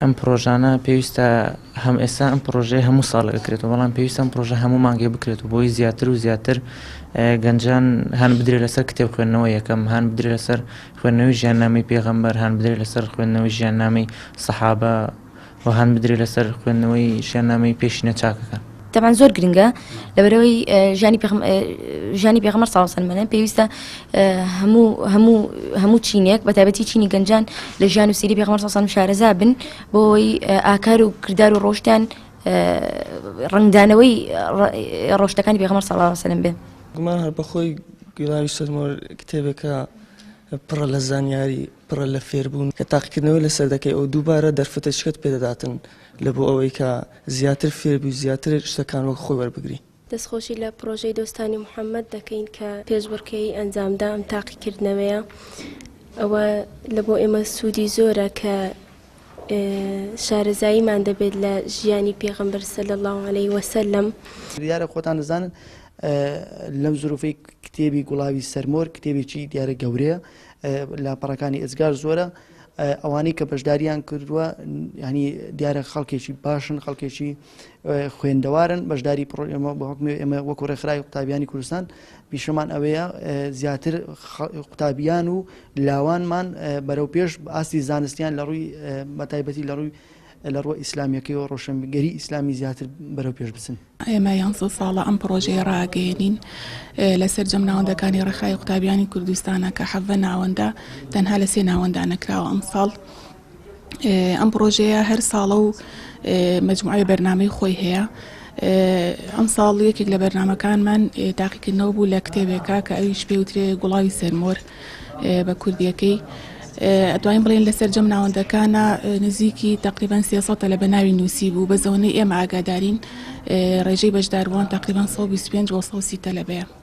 ئەم پڕۆژانە پێویستە هەم ئێستا ئەم پڕۆژەیە هەموو ساڵێک ئەکرێتەوە بەڵام پێویستە ئەم پڕۆژە هەموو مانگێک بکرێت و بۆی زیاتر و زیاتر گەنجان هان بدرێت لەسەر کتێب خوێندنەوە یەکەم هان بدرێت لەسەر خوێندنەوەی ژیاننامەی پێغەمبەر هان بدرێت لەسەر خوێندنەوەی ژیاننامەی سەحابە و هان بدرێت لەسەر خوێندنەوەی ژیاننامەی پێشینە چاکەکان. تەبعەن زۆر گرنگە لەبەرەوەی ژیانی ژیانی پێغەمبەر صلی الله علیه و سلم پێویستە هەموو هەموو هەموو چینێک بە تایبەتی چینی گەنجان لە ژیان و سیری پێغەمبەر صلی الله علیه و سلم شارەزا بن بۆ ئەوەی ئاکار و کردار و ڕۆشتیان ڕەنگدانەوەی ڕۆشتەکانی پێغەمبەر صلی الله علیه و سلم بێ. گومان هەر بەخۆی گوڵاوی سەرمۆر کتێبێکە پڕە لە زانیاری پڕە لە فێربوون کە تاقیکردنەوەی لەسەر دەکەی ئەو دووبارە دەرفەتێکت پێدەداتن لە بۆ ئەوەی کە زیاتر فێربی و زیاتر شتەکان وەک خۆی وەربگری. دەستخۆشی لە پڕۆژەی دۆستانی محەمەد دەکەین کە پێشبڕکێی ئەنجامدا ئەم تاقیکردنەوەیە ئەوە لە بۆ ئێمە سوودی زۆرە کە شارەزاییمان دەبێت لە ژیانی پێغەمبەر صلی اللە علیه وسلم. دیارە خۆتان دەزانن لەم زروفەی کتێبی گوڵاوی سەرمۆر کتێبێکی دیارە گەورەیە لاپەڕەکانی ئێجگار زۆرە ئەوانەی کە بەشداریان کردووە ینی دیارە خەڵکێکی باشن خەڵکێکی خوێندەوارن بەشداری پرۆژەمە بە حکومی ئێمە وەکو ڕێکخراوی قوتابیانی کوردستان پیشەمان ئەوەیە زیاتر قوتابیان و لاوانمان بەرەو پێش ئاستی زانستیان لە ڕووی بەتایبەتی لە ڕووی لە ڕووە ئیسلامیەکەیەوە ڕۆشنگەری ئیسلامی زیاتر بەرەو پێش بچن. ئێمە یانزە ساڵە ئەم پڕۆژەیە ڕائەگەیەنین لە سەرجەم ناوەندەکانی ڕێکخراوی قوتابیانی کوردستانە کە 17 ناوەندە تەنها لە سێ ناوەندا نەکراوە ئەمساڵ ئەم پڕۆژەیە هەر ساڵە و مجموعەی بەرنامەی خۆی هەیە ئەمساڵ یەکێک لە بەرنامەکانمان تاقیکردنەوە بوو لە کتێبێکە کە ئەویش پێوترێ گوڵاوی سەرمۆر بە کوردیەکەی ئەتوانین بڵێن لە سەرجەم ناوەندەکانە نزیکی تقریبان 300 تەلەبە ناوی نووسی بوو بە زەوەنەی ئێمە ئاگادارین ڕێژەی بەشداربووان تقریبان 125 بۆ 130 تەلەبەیە.